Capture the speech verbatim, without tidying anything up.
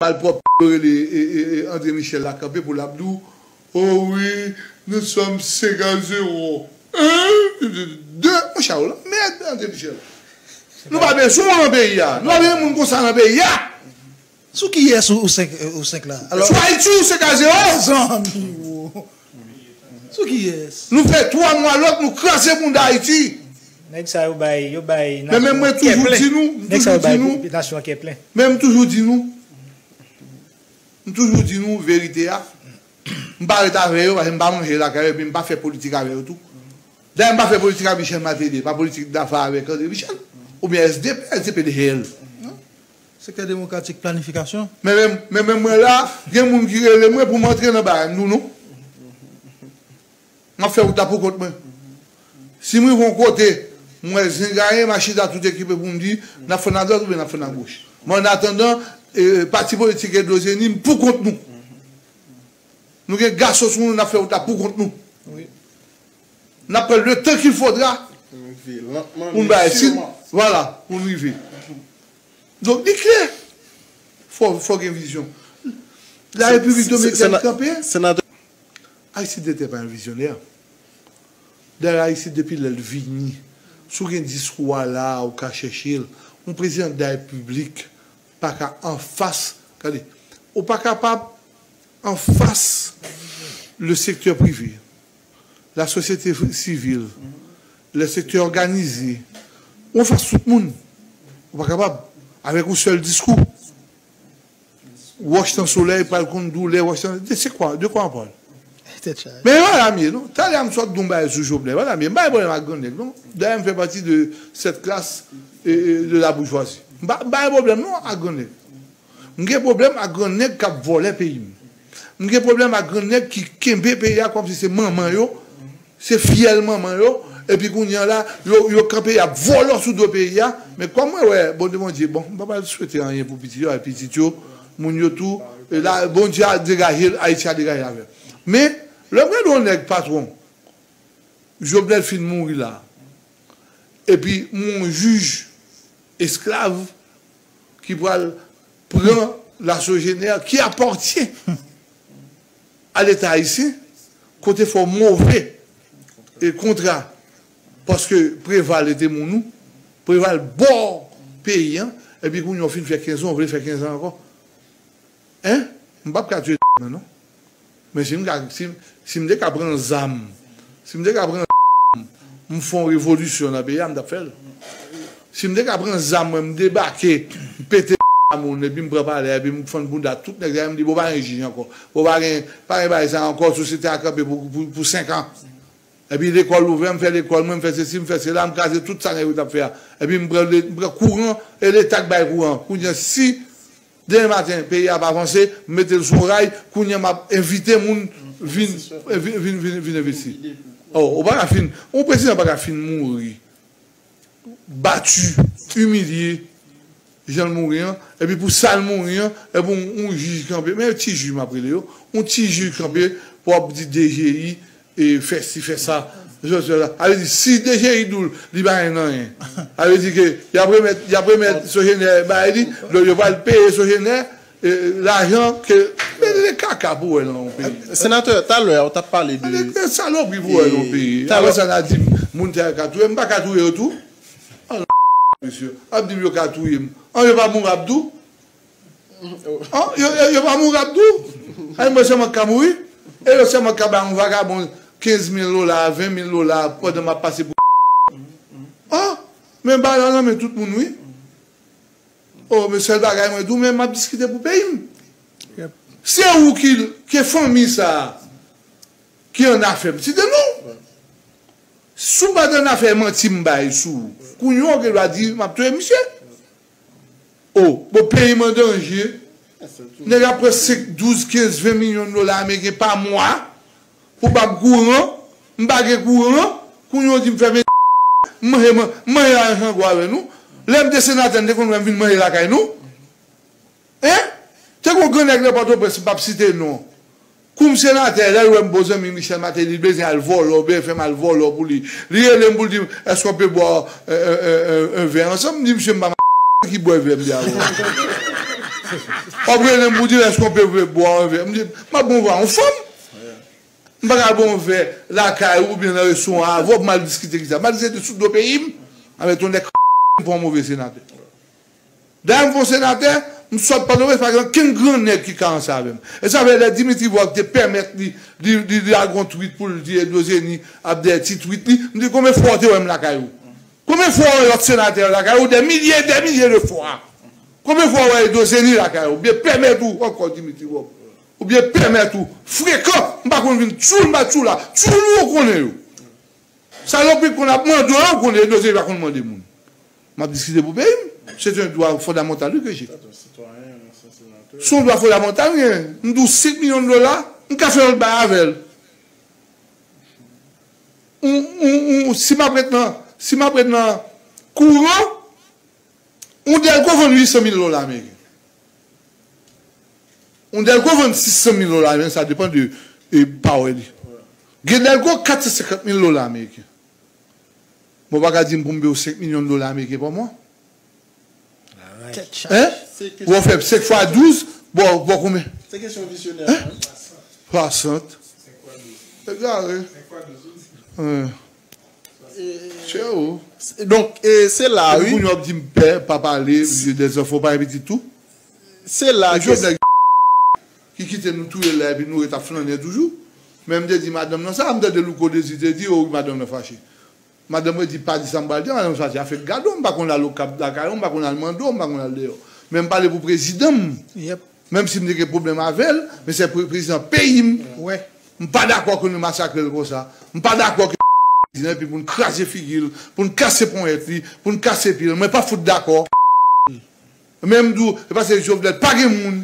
malpwòpte yo rele e, e, e, André Michel la kanpe pou l ap di w, oh wi, nous sommes cinq à zéro. Un, deux, monchè, w lanmèd, André Michel. Nou pa bezwen w nan peyi a. Nou pa bezwen moun konsa nan peyi a. Sou kiyès ou, ou senk, ou senk la? Alò, Sou Ayiti, ou senk a zewo. Zanmi, wo. Sou kiyès? Nou fè twa mwa lòt, nou kraze bounda Ayiti. Nèg sa yo bay, yo bay Men men mwen toujou di nou, m toujou di nou, nasyon an kè plen. Men m toujou di nou, m toujou di nou verite a. M pa ret avè yo, paske m pa manje lakay yo, epi m pa fè politik avè yo tou. Dayè, m pa fè politik ak Michel Martelly, pa politik dafa avèk André Michel, oubyen S D P, S D P de hell. Sektè demokratik, planifikasyon. Men men, men men mwen la, gen moun ki rele mwen pou m antre nan bagay, m di w non. M ap fè wout la pou kont mwen. Si m rive yon kote, m wè zen gaye, m a chita tout ekipe pou m di, n ap fè nan dwat oubyen n ap fè nan goch. Men an atandan, eh, pati politik Edozeni, m pou kont nou. Nou gen gason sou nou, n ap fè wout la pou kont nou. N ap pran le tan ki fodra pou n bay si, vwala, pou n rive. Donk, li klè. Fò, fò gen vizyon. La Repiblik Dominikèn kanpe. Ayiti de tè pa yon vizyonè. Dayè, Ayiti depi lè l vini, si w gen diskou a la, ou ka chèche l. Yon prezidan de la Repiblik pa ka anfas, gade, ou pa kapab anfas le sektè prive, la sosyete sivil, le sektè òganize, ou anfas tout moun. Ou pa kapab. Avèk yon sèl diskou. Wòch nan solèy pral konn doulè wòch nan. De, c'est quoi? De quoi on parle? Men e pa la m ye, non. Talè a m sot di yon bagay sou Jovenel. E pa la m ye. M pa gen pwoblèm ak grannèg, non. Dayè, m fè pati de cette classe, e, e, de la bourgeoisie. M pa, m pa gen pwoblèm, non, ak grannèg. M gen pwoblèm ak grannèg k ap vòlè peyi m. M gen pwoblèm ak grannèg ki kenbe peyi a kòmsi se manman yo, se fyèl manman yo, epi kounye a la, yo, yo kanpe, y ap vòlò sou do peyi a. Men kòm mwen wè, Bondye, Bondye, bon, m pa pral swete anyen pou pitit yo, a pitit yo, moun yo tou, e la, Bondye a degaje l, Ayiti a degaje avè l. Men, lè m gade yon nèg patwon, Jovenel fin mouri la, epi m wè yon jij esklav ki pral pran La Sogener qui appartient à l'État haïtien, kote fè yon move e kontra, paske Preval te moun nou, Preval ba w peyi a, epi kounye a w fin fè kenz an, w vle fè kenz an ankò. Hein? M p ap ka tiye nan, non. Men si m ka, si, si m te ka pran zam, si m te ka pran zam, m fè yon revolisyon nan peyi a, m t ap fè l. Si m te ka pran zam mwen, m debake, m pete moun, epi m pran palè, epi m fann bounda tout nèg la, m di, bon, pa gen jij ankò. Bon, pa gen, pa gen bagay sa ankò, sosyete a kanpe pou, pou, pou senk an. Epi lekòl ouvè, m fè lekòl mwen, m fè sesi, m fè sela, m kraze tout sa nèg yo t ap fè a. Epi m pran, m pran kouran, e Leta k bay kouran. Kounye a, si demen maten, peyi a pa vanse, m mete l sou ray, kounye a m ap envite moun vin, vin, vin, vin, vin envesti. Oh, ou pa ka fin, yon prezidan pa ka fin mouri, bati, imilye, jan l mouri an, epi pou sa l mouri an, epi yon, yon jij kanpe, men ti jij m ap rele yo, yon ti jij kanpe pou ap di D G I, e fè si, fè sa. Jòsèl la. A vle di, si D G I di w li pa gen anyen, a vle di ke y ap remèt, y ap remèt Sogener bay li, donk yo pral peye Sogener, e, lajan ke, men se kaka pou wè nan yon peyi. Senatè, talè a, ou t ap pale de. Gade, se salopri pou wè nan yon peyi. Apre sa, n a di m, moun sa yo ka touye m, m pa ka touye yo tou. An, mesye, ap di m yo ka touye m. An, yo pa mouri ap di w. An, yo, yo, yo pa mouri ap di w. Ay, mwen sèlman k ka mouri. E yo sèlman k ka bay yon vagabon kenz mil dola, ven mil dola pandan m ap pase pou. An, men bal la nan men tout moun, wi. Oh, men sèl bagay mwen di w, men m ap diskite pou peyi m. Se ou ki, ke fanmi sa a ki annafè m. Site non. Si w pa t annafè manti m bay sou ou, kounye a w gen dwa di m ap touye misye. Oh, bon, peyi m an danje. Nèg ap pran senk, douz, kenz, ven milyon dola ameriken pa mwa pou ba m kouran. M pa gen kouran. Kounye a w di m fèmen, m manje, m manje lajan gwo avè nou. Lè m te senatè, m te konn wè m vin manje lakay nou. Hein? Te gen yon gran nèg nan Pòtoprens, m p ap site non. Kou m senatè, lè l wè m bon zanmi Michel Martelly, li bezwen al vòlò, oubyen fè m al vòlò pou li. Li rele m pou l di m, est-ce qu'on peut boire un, un, un, un, un verre ensemble? M di, misye, m pa m ki bwè vè, m di, a bon. W ap rele m pou di, èske w pe boire un verre? M di, m ap bon vwa yon fanm. M pa ka bon vè lakay ou oubyen nan restoran avè w pou m al diskite ki sa. M al diskite sou do peyi m avèk yon nèg m pran move senatè. Dayè m fè yon senatè, m sot Pòtoprens, pa gen okenn gran nèg ki ka ansanm avè m. E sa vle lè Dimitri Vorbe te pèmèt li, li, li, li lage yon tweet pou l di Edozeni ap dèyè ti tweet li, m di konbyen fwa w te wè m lakay ou? Konbyen fwa w wè lòt senatè yo lakay ou? Dè milye, dè milye de fwa. Konbyen fwa w wè Edozeni lakay ou? Oubyen pèmèt ou ankò Dimitri Vorbe? Oubyen pèmèt ou frekan? M pa konn vin tchoul, m pa tchoul la. Tchoul ou konnen yo. Salopri konn ap mande w, ou konnen Edozeni pa konn mande moun. M ap diskite pou peyi m. Se yon dwa fondamantal wi ke j'ai. Se yon dwa fondamantal m genyen. M di w senk milyon dola, m ka fè lòt bagay avè l. Ou, ou, ou, si m ap ret nan, si m ap ret nan kouran, yon Dèlko vann uit san mil dola ameriken. Yon Dèlko vann sis san mil dola ameriken, sa depann de e, pawè li. Gen Dèlko kat san senkant mil dola ameriken. Bon, w pa ka di m pou m peye w senk milyon dola ameriken pa mwa? Tèt chaje. Hein? Bon, fè senk fwa douz, bon, bon, konbyen? Se kesyon visyonè. Hein? Swasant. Egare. Hein. Chè o. Donk, e, se la, wi. Epi kounye a w ap di m pè, pa pale, de zanfan, pa gen pitit tou. Se la ke Jovenel ki kite nou touye la, epi nou ret ap flannen toujou. Men m te di madanm nan sa, m tande Louko Dezi te di, o wi, madanm nan fache. Madanm mwen di, pa di sa m pral di, madanm sa di, afè gade w, m pa konn al Okap lakay ou, m pa konn al mande w, m pa konn al dèyè w. Men m pale pou prezidan m. Yep. Menm si m te gen pwoblèm avè l, men se pre-, prezidan peyi m. Wè. M pa dakò ke nou masakre l konsa. M pa dakò ke prezidan epi pou n kraze figi l, pou n kase ponyèt li, pou n kase pye l. Mwen pa fout dakò. Men m di w, e paske Jovenel pa gen moun.